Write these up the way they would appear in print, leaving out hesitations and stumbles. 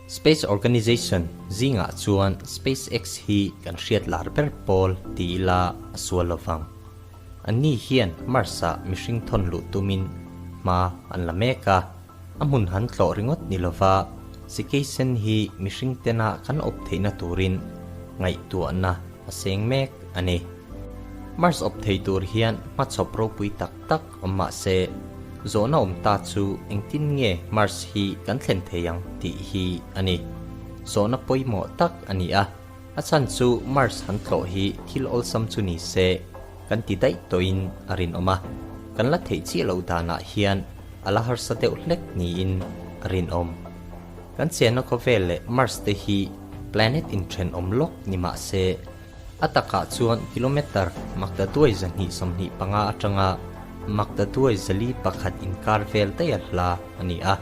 Space Organization zingah chuan SpaceX hi kan hriat lar ber pawl ti ila a sual lovang. Anni hian Mars-ah mihring thawn luh tumin hma an la mek a, a hmun han tlawh ringawt ni lova Sikeisen hi mihring tena kan awp theihna turin ngaihtuahna a seng mek a ni. Mars awp thei tur hian hmachhawp ropui tak tak awm mah se, zawhna awm ta chu engtin nge Mars hi kan thlen thei ang tih hi a ni. Zawhna pawimawh tak a ni a, a chhan chu Mars han tlawh hi thil awlsam chu ni se kan ti daih tawhin a rinawm a, kan la theih chiah loh danah hian a la harsa deuh hlek niin a rinawm. Kan chenna khawvel leh Mars te hi planet inthenawm lawk ni mah se, A takah chuan kilometre maktaduai 225 atanga maktaduai 401 inkar vel daih a hla a ni a.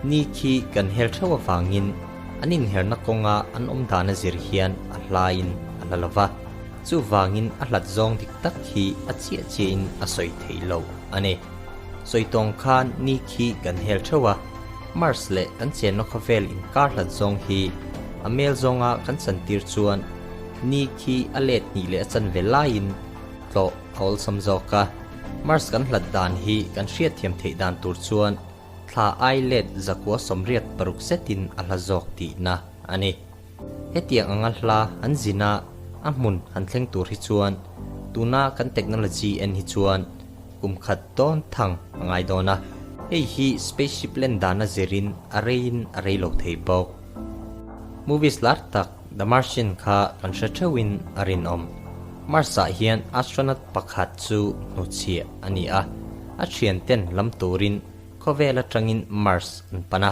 Ni khi kan hel theuh avangin an inherna kawnga an awm dan a zir hian a hlain a hla lo va, chuvangin a hlat zawng dik tak hi a chiah chiahin a sawi theih loh a ni. Sawi tawng khan ni khi kan hel theuh a, Mars leh kan chenna khawvel inkar hlat zawng hi a mel zawnga kan chantir chuan Ni khi a let hnih leh a chanve laiin tlawh a awlsam zawk a. Mars kan hlat dan hi kan hriatthiam theih dan tur chuan thla ai let 186 zetin a hla zawk tihna a ni. Hetiang anga hla an zin a, a hmun han thleng tur hi chuan tuna kan technology en hi chuan kum khat dawn thang a ngai dawn a. Hei hi spaceship len dana zirin a reiin a rei lo thei bawk. Movies lar tak The Martian kha kan hre theuhin a rinawm. Mars-ah hian astronaut pakhat chu hnuchhiah a ni a, a thianten lam turin khawvel atangin Mars an pan a.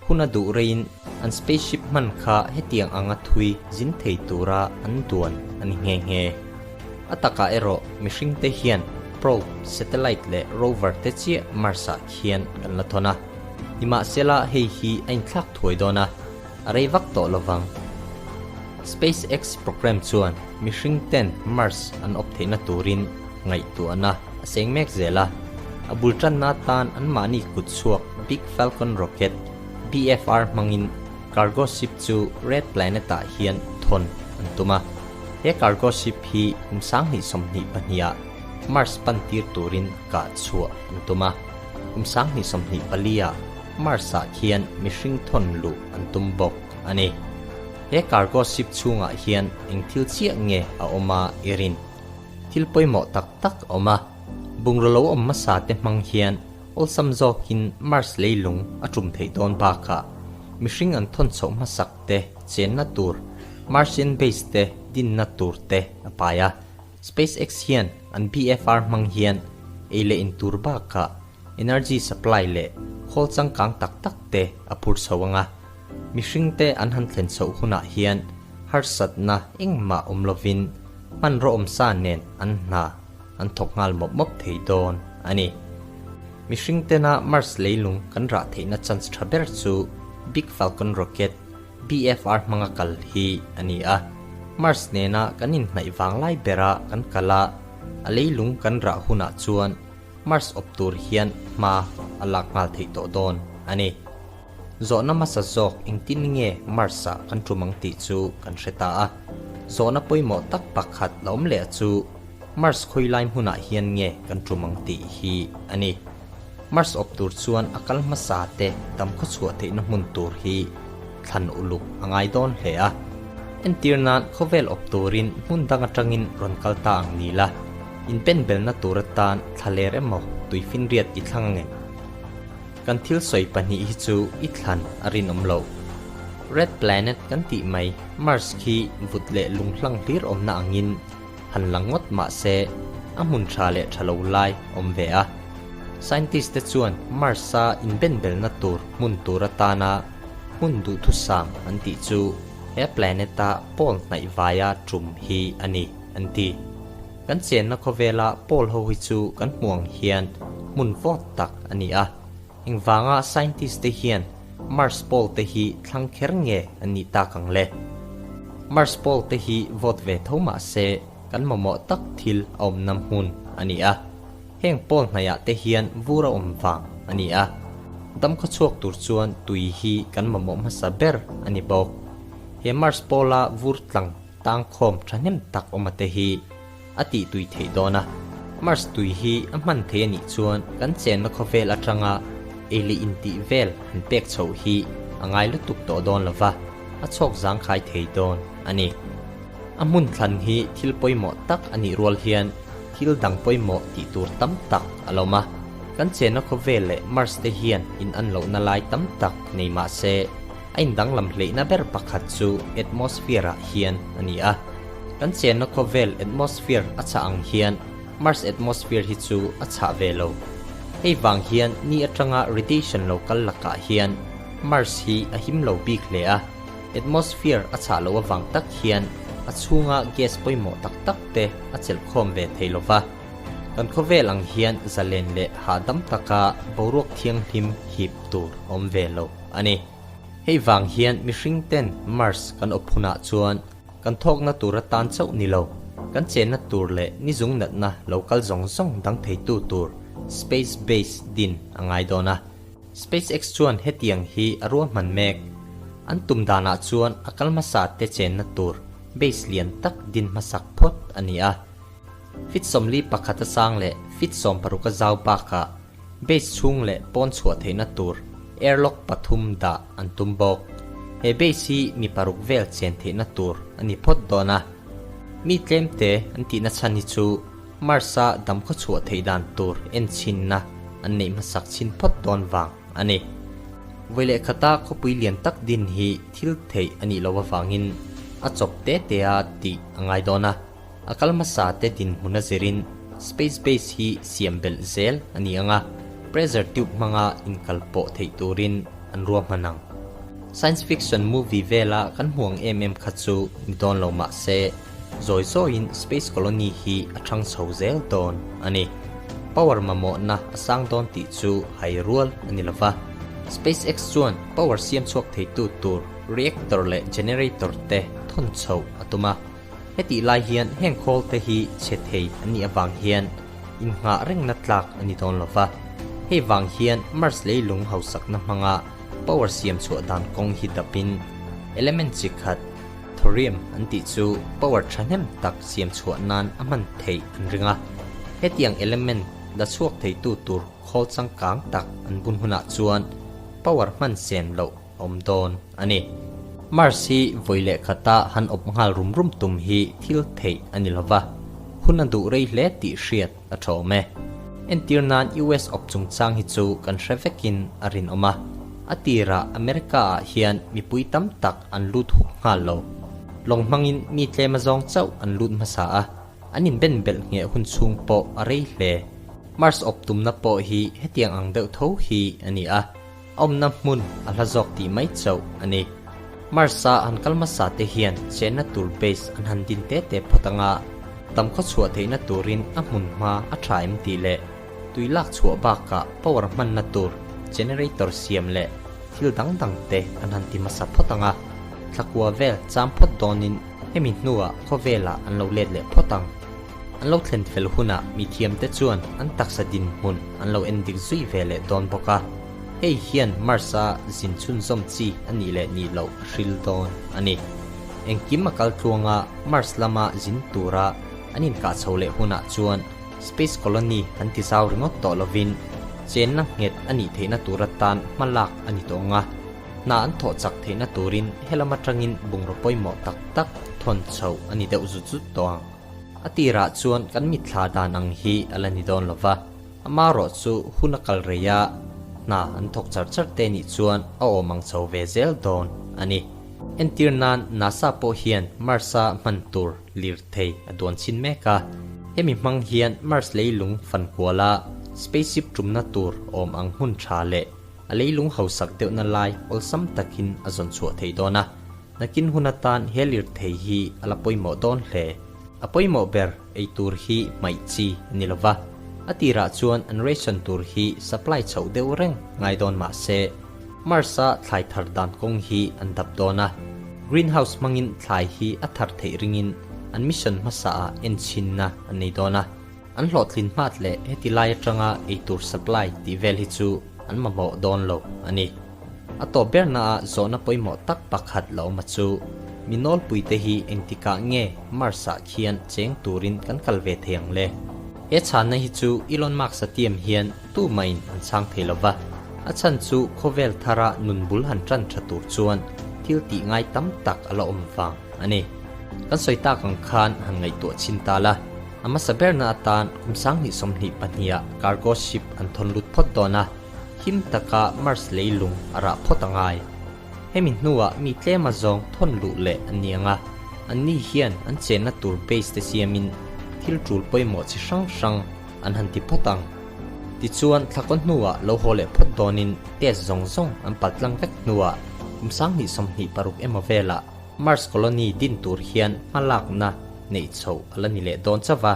Hun a duh reiin an spaceship hman kha hetiang anga thui zin thei tura an duan a ni nghe nghe. A takah erawh mihringte hian probe, satellite leh rover te chiah Mars-ah khian kan la thawn a. Nimahsela hei hi a inthlak thuai dawn a. A rei vak tawh lovang. SpaceX program chuan mihring ten Mars an awp theihna turin ngaihtuahna a seng mek zel a. A bul tanna atan anmahni kut chhuak Big Falcon Rocket, BFR, hmangin cargo ship chu Red Planet-ah hian thawn an tum a. He cargo ship hi kum 2022 ah Mars pan tir turin kah chhuah an tum a. Kum 2024 ah Mars-ah khian mihring thawn luh an tum bawk a ni. He cargo ship chhungah hian eng thil chiah nge a awm a i rin? Thil pawimawh tak tak a awm a, bungraw lo awm hmasa te hmang hian awlsam zawkin Mars leilung a tum theih dawn bakah mihring an thawn chhoh hmasak te chenna tur Martian base te dinna tur te a pai a. SpaceX hian an BFR hmang hian ei leh in tur bakah Energy supply leh khawl changkang tak tak te a phur chho ang a, mihring te an han thlen chhoh hunah hian harsatna engmah awm lovin hmanraw awmsa nen an hna an thawk nghal mawp mawp thei dawn a ni. Mihring tena Mars leilung kan rah theihna chance tha ber chu Big Falcon Rocket, BFR, hmanga kal hi a ni a, Mars nena kan inhnaih vanglai bera kan kal a, a leilung kan rah hunah chuan Mars awp tur hian hma a lak nghal theih tawh dawn a ni. Zawhna hmasa zawk engtin nge Mars-ah kan tum ang tih chu kan hre ta a. Zawhna pawimawh tak pakhat la awm leh chu Mars khawi lai hmunah hian nge kan tum ang tih hi a ni. Mars awp tur chuan a kal hmasa te dam khawchhuah theihna hmun tur hi thlan uluk a ngai dawn hle a. Entir nan khawvel awp turin hmun dang atangin rawn kal ta ang ni la. Inpenbelna tur atan thlaler emaw tuifinriat i thlang ange. Kan thil sawi pahnih hi chu i thlan a rinawm loh. Red Planet kan tih mai Mars khi vut leh lung hlang hlir awmna angin han lang ngawt mah se a hmun tha leh tha lo lai awm ve a. Scientist te chuan Mars-a inbenbelna tur hmun tur atana hmun duhthusam an tih chu he planet-a pole hnaih vaia tum hi a ni an ti. Kan chenna khawvela pole ho hi chu kan hmuh ang hian hmun vawt tak a ni a. Engvanga scientist te hian Mars pole te hi thlang kher nge an nih tak ang le? Mars pole te hi vawt ve tho mah se kan mamawh tak thil a awmna hmun a ni a. Heng pole hnaihah te hian vur a awm vang a ni a. Dam khaw chhuak tur chuan tui hi kan mamawh hmasa ber a ni bawk. He Mars pawla vur tlang tangkhawm thahnem tak awma te hi a tih tui theih dawn a. Mars tui hi a hman thei a nih chuan kan chenna khawvel atanga ei leh intih vel han pek chhoh hi a ngai lutuk tawh dawn lo va, a chhawk zangkhai thei dawn a ni. A hmun thlan hi thil pawimawh tak a nih rual hian thil dang pawimawh tih tur tam tak a lawm a. Kan chenna khawvel leh Mars te hian in an lohna lai tam tak nei mah se, a indanglam hleihna ber pakhat chu atmosphere ah hian a ni a. Kan chenna khawvel atmosphere a chhah ang hian Mars atmosphere hi chu a chhah ve lo. Hei vang hian ni atanga radiation lo kal lakah hian Mars hi a him lo bik hle a. Atmosphere a chhah loh avang tak hian a chhunga gas pawimawh tak tak te a chelh khawm ve thei lo va. Kan khawvel ang hian zalen leh hahdam taka boruak thianghlim hip tur a awm ve lo a ni. Hei vang hian mihring ten Mars kan awp hunah chuan kan thawkna tur atan chauh ni lo, kan chenna tur leh nizung natna lo kal zawng zawng dang theitu tur space base din a ngai dawn a. SpaceX chuan hetiang hi a ruahman mek. An tum danah chuan a kal hmasa te chenna tur base lian tak din hmasak phawt a ni a. Feet 41 a sang leh feet 60 a zau bakah base chhung leh pawn chhuah theihna tur airlock pathum dah an tum bawk. He base hi mi paruk vel chen theihna tur a ni phawt dawn a. Mi tlemte an tihna chhan hi chu Mars-a damkhaw chhuah theih dan tur enchinna an neih hmasak chhin phawt dawn vang a ni. Vawi leh khata khawpui lian tak din hi thil theih a nih loh avangin a chawp te te a tih a ngai dawn a. A kal hmasa te dinhmun a zirin space base hi siam belh zel a ni ang a, pressure tube hmanga inkal pawh theih turin an ruahman ang. Science fiction movie vela kan hmu ang em em kha chu ni dawn lo mah se, Zawi zawiin Space Colony hi a thang chho zel dawn a ni. Power mamawhna a sang dawn tih chu hai rual a ni lova. SpaceX chuan power siam chhuak theitu tur reactor leh generator te thawn chhoh a tum a. Hetih lai hian heng khawl te hi chhe thei an nih avang hian innghah rengna tlak a ni dawn lova. Hei vang hian Mars leilung hausakna hmanga power siam chhuah dan kawng hi dapin element chi khat, Thorium an tih chu power thahnem tak siam chhuah nan a hman theih an ring a. Hetiang element la chhuak theitu tur khawl changkang tak an bun hunah chuan power hman sen loh a awm dawn a ni. Mars hi vawi leh khata han awp nghal rum rum tum hi thil theih a ni lova, hun a duh rei hle tih hriat a tha awm e. Entir nan US awp chungchang hi chu kan hre vekin a rinawm a. A tirah America ah hian mipui tam tak an lut huk nghal lo. Lawng hmangin mi tlem a zawng chauh an lut hmasa a, an inben belh ngheh hun chhung pawh a rei hle. Mars awp tumna pawh hi hetiang ang deuh tho hi a ni a, a awmna hmun a hla zawk tih mai chauh a ni. Mars-a an kal hmasa te hian chenna tur base an han din te te phawt anga tam khaw chhuah theihna turin a hmun hma a tha em tih leh tui lak chhuah bakah power hmanna tur generator siam leh thil dang dang te an han ti hmasa phawt ang a, thlakua vel cham phawt dawnin hemi hnuah khawvelah an lo let leh phawt ang. An lo thlen fel hunah mithiamte chuan an taksa dinhmun an lo en dik zui ve leh dawn bawk a, hei hian Mars-a zin chhunzawm chi a nih leh nih loh a hril dawn a ni. Engkim a kal tluanga Mars lama zin tura an inkah chho leh hunah chuan Space Colony an ti zau ringawt tawh lovin chenna nghet a nih theihna tur atan hma lak a ni tawh ang a, hna an thawh chak theihna turin helam atangin bungraw pawimawh tak tak thawn chhoh a ni deuh zut zut tawh ang. A tirah chuan kan mitthla dan ang hi a la ni dawn lova, amarawh chu hun a kal rei a, hna an thawk char char te nih chuan a awm ang chho ve zel dawn a ni. Entir nan NASA pawh hian Mars-a hman tur lirthei a duan chhin mek a, hemi hmang hian Mars leilung fan kuala spaceship tumna tur awm ang hmun tha leh a leilung hausak deuhna lai awlsam takin a zawn chhuah thei dawn a, nakin hun atan he lirthei hi a la pawimawh dawn hle. A pawimawh ber ei tur hi hmaih chi a ni lova, a tirah chuan an ration tur hi supply chhoh deuh reng ngai dawn mah se, Mars-a thlai thar dan kawng hi an dap dawn a, greenhouse hmangin thlai hi a thar theih ringin an mission hmasaah enchinna an nei dawn a. An hlawhtlin hmat leh heti lai atanga eitur supply tih vel hi chu an mamawh dawn lo a ni. A tawp bernaah zawhna pawimawh tak pakhat la awm a chu, mi nawlpuite hi engtikah nge Mars-ah khian cheng turin kan kal ve thei ang le? He chhanna hi chu Elon Musk-a team hian tumahin an chhang thei lo va, a chhan chu khawvel thara nun bul han tan tha tur chuan thil tih ngai tam tak a la awm vang a ni. Kan sawi tak ang khan han ngaihtuah chhin ta la, a hmasa berna atan kum 2022ah cargo ship an thawn lut phawt dawn a, him taka Mars leilung a rah phawt a ngai. Hemi hnuah mi tlema zawng thawn luh leh an ni ang a, anni hian an chenna tur base te siamin thil tul pawimawh chi hrang hrang an han ti phawt ang. Tichuan thlakaw hnuah lo haw leh phawt dawnin test zawng zawng an pal tlang vek hnuah kum 2026 emaw velah Mars colony din tur hian hmalakna neih chhoh a la ni leh dawn chauh va.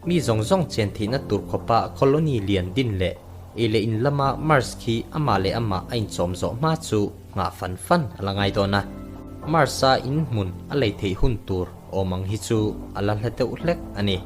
Mi zawng zawng chen theihna tur khawpa colony lian din leh ei leh in lama Mars khi amah leh amah a inchawm zawh hma chu nghah fan fan a la ngai dawn a. Mars-a in hmun a lei theih hun tur awm ang hi chu a la hla deuh hlek a ni.